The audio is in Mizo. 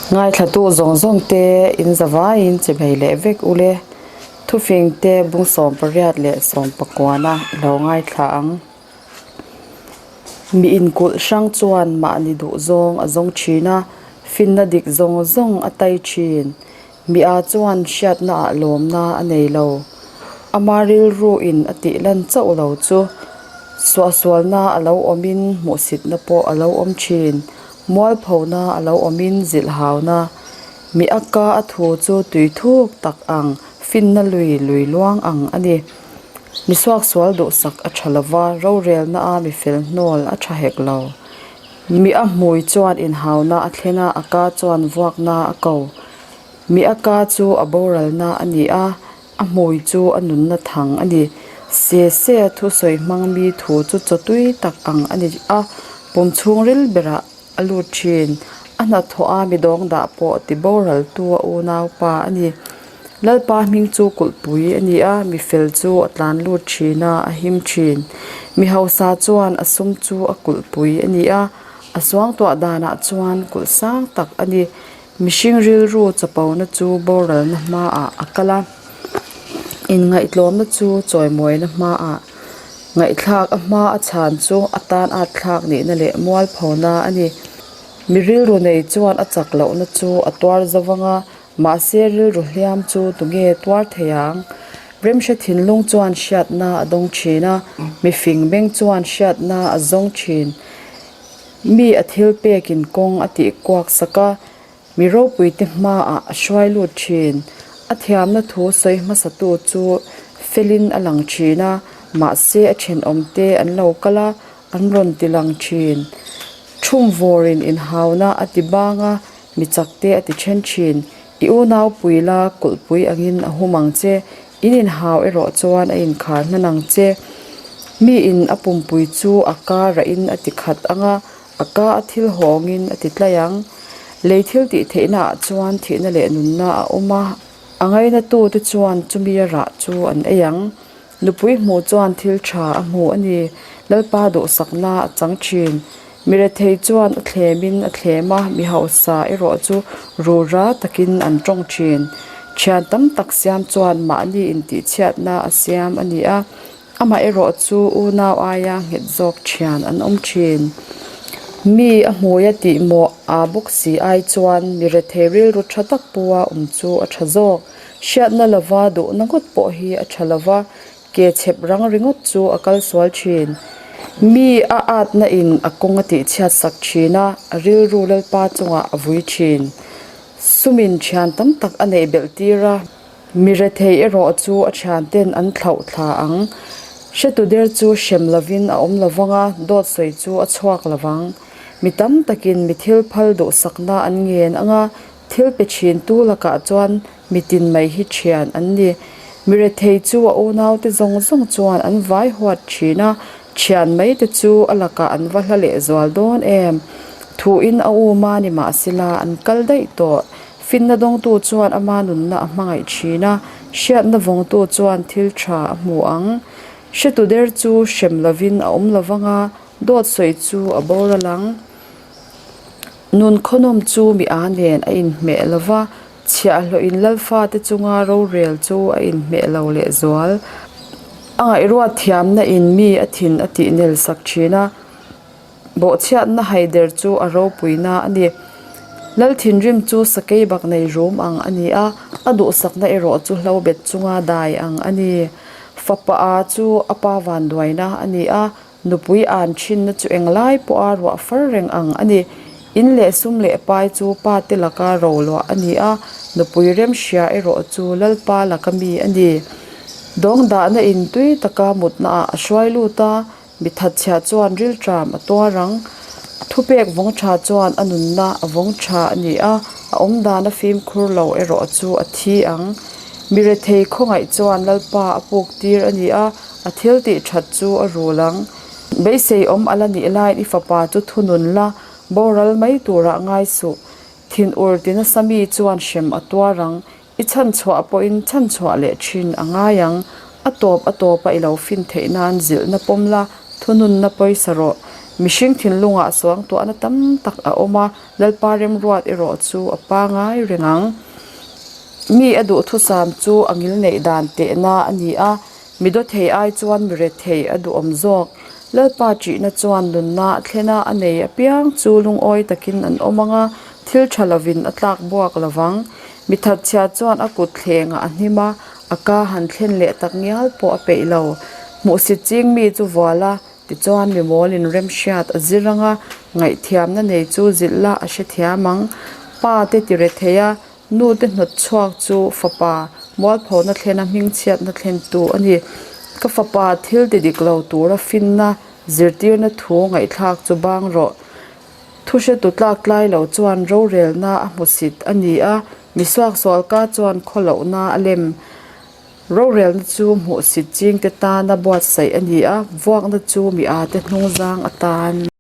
Ngaithlatu zawng zawng te in zavaiin che hmei leh vek ule. Thufing te bung 18 leh 19 i lo ngaithla ang. Mi inkulh hrang chuan mahni duh zawng a zawng thin a, finna dik zawng zawng a tai thin. Mi a chuan hriatna ah lawmna a nei lo. Ama rilru in a tih lan chauh lo chu suahsualna a lo awmin hmuhsitna pawh a lo awm thin. Mualphona a lo awmin zilhhauna. Mi a ka a thu chu tui thuk tak ang, finna lui lui luang ang a ni. Mi suaksual duhsak a tha lova, rorelna a mi fel hnawl a tha hek lo. Mi a hmui chuan inhauna a thlen a, a ka chuan vuakna a ko. Mi a ka chu a boralna a ni a, a hmui chu a nunna thang a ni. Se se a thusawi hmang mi thu chu chawtui tak ang a ni a, pum chhungril berah a lut thin. A hnathawh a mi dawng dah pawh ti boraltu a unaupa a ni. Lalpa hming chu kulhpui a ni a, mi fel chu a tlan lut thin a, a him thin. Mi hausa chuan a sum chu a kulhpui a ni a, a suangtuah danah chuan kulh sang tak a ni. Mihring rilru chapona chu boralna hmaah a kal a, inngaihtlawmna chu chawimawina hmaah ngaihthlak a hma a chhan chu a tan at thlak nihna leh mualphona a ni. Mi rilru nei chuan a chak lohna chu a tuar zo vang a, mahse rilru hliam chu tunge tuar thei ang? Remhre thinlung chuan hriatna a dawng thin a, mifing beng chuan hriatna a zawng thin. Mi a thil pekin kawng a tih kuak sak a, mi ropuite hmaah a hruai lut thin. A thiamna thu sawi hmasatu chu felin a lang thin a, mahse a thenawmte an lo kal a, an rawn ti lang thin. Thumvawrin inhauna a ti bang a, mi chakte a ti then thin. I unaupui la kulhpui angin a hum ang che, in inhau erawh chuan a inkhar hman ang che. Miin a pumpui chu a ka rahin a ti khat ang a, a ka a thil hawngin a ti tlai ang. Lei thil tih theihnaah chuan thihna leh nunna a awm a, a ngainatute chuan chumi a rah chu an ei ang. Nupui hmuh chuan thil tha a hmu a ni. Lalpa duhsakna a chang thin. Mi rethei chuan a thlemin a thlem a, mi hausa erawh chu rura takin an tawng thin. Thian tam tak siam chuan mahni intihchhiatna a siam a ni a, amah erawh chu unau aia nghet zawk thian an awm thin. Mi a hmui a tih mawh aa bawk si ai chuan mi rethei rilru tha tak pua awm chu a tha zawk. Hriatna lova duhna ngawt pawh hi a tha lova, ke chhep rang ringawt chu a kal sual thin. Mi a atna in a kawng a tihchhiat sak thin a, a rilru Lalpa chungah a vui thin. Sumin thian tam tak a neih belh tir a, mi rethei erawh chu a thian ten an thlauh thla ang. Hretu der chu hrem lovin a awm lovang a, dawt sawi chu a chhuak lovang. Mi tam takin mi thil phal duhsakna an ngen ang a, Thil pe thintu lakah chuan mitin mai hi thian an ni. Mi rethei chu a unaute zawng zawng chuan an vai huat thin a, thian mai te chu a lakah an va hla leh zual dawn em? Thuin a um a ni mahsela an kal daih tawh. Finna dawngtu chuan ama nunna a hmangaih thin a, hriatna vawngtu chuan thil tha a hmu ang. Hretu der chu hrem lovin a awm lovang a, dawt sawi chu a boral ang. Nun khawnawm chu mi a nen a inhmeh lo va, chhiahhlawhin Lalfate chunga rorel chu a inhmeh lo lehzual. A ngaihruat thiamna in mi a thin a tih nel sak thin a, bawhchhiatna haider chu a ropuina a ni. Lal thinrim chu sakei bak nei rum ang a ni a, a duhsakna erawh chu hlobet chunga dai ang a ni. Fapa a chu a pa vanduaina a ni a, Nupui an thinna chu englai pawha ruah far reng ang a ni. In leh sum leh pai chu pa te laka ro luah a ni a, nupui remhria erawh chu Lalpa laka mi a ni. Dawng dahna in tui taka mutnaah a hruai lut a, mi thatchhia chuan rilṭam a tuar ang. Thupek vawng tha chuan a nunna a vawng tha a ni a, a awmdan a fimkhur lo erawh chu a thi ang. Mi rethei khawngaih chuan Lalpa a puk tir a ni a, A thil tih that chu a rul ang. Beisei awm a la nih laiin i fapa chu thunun la, boral mai turah ngai suh. Thin ur ti nasa mi chuan hrem a tuar ang. I chhanchhuah pawhin chhanchhuah leh thin a ngai ang. A tawp a tawpa i lo fin theih nan zilhna pawm la, thununna pawisa rawh. Mihring thinlungah suangtuahna tam tak a awm a, Lalpa remruat erawh chu a pangai reng ang. Mi a duhthusam chu a ngilneih dan tehna a ni a, mi dawthei ai chuan mi rethei a duhawm zawk. Lalpa ṭihna chuan nunna a thlen a, a nei apiang chu lungawi takin an awm ang a, thil ṭha lovin a tlak buak lo vang. Mi thatchhia chuan a kut thlengah a hnim a, a ka han thlen leh tak ngial pawh a peih lo. Hmuhsit ching mi chu vual a, tichuan mi mawlin remhriat a zir ang a, ngaihthiamna nei chu zilh la a hrethiam ang. Pa te ti rethei a, nu te hnawt chhuak chu fapa mualphona thlena hmingchhiatna thlentu a ni. Ka fapa thil ti dik lo tura finna zirtirna thu ngaihthlak chu bang rawh. Thuhretu tlak tlai lo chuan rorelna a hmusit a ni a, mi suaksual ka chuan khawlohna a lem. Rorelna chu hmuhsit chingte tana buatsaih a ni a, vuakna chu mi ate hnungzang atan.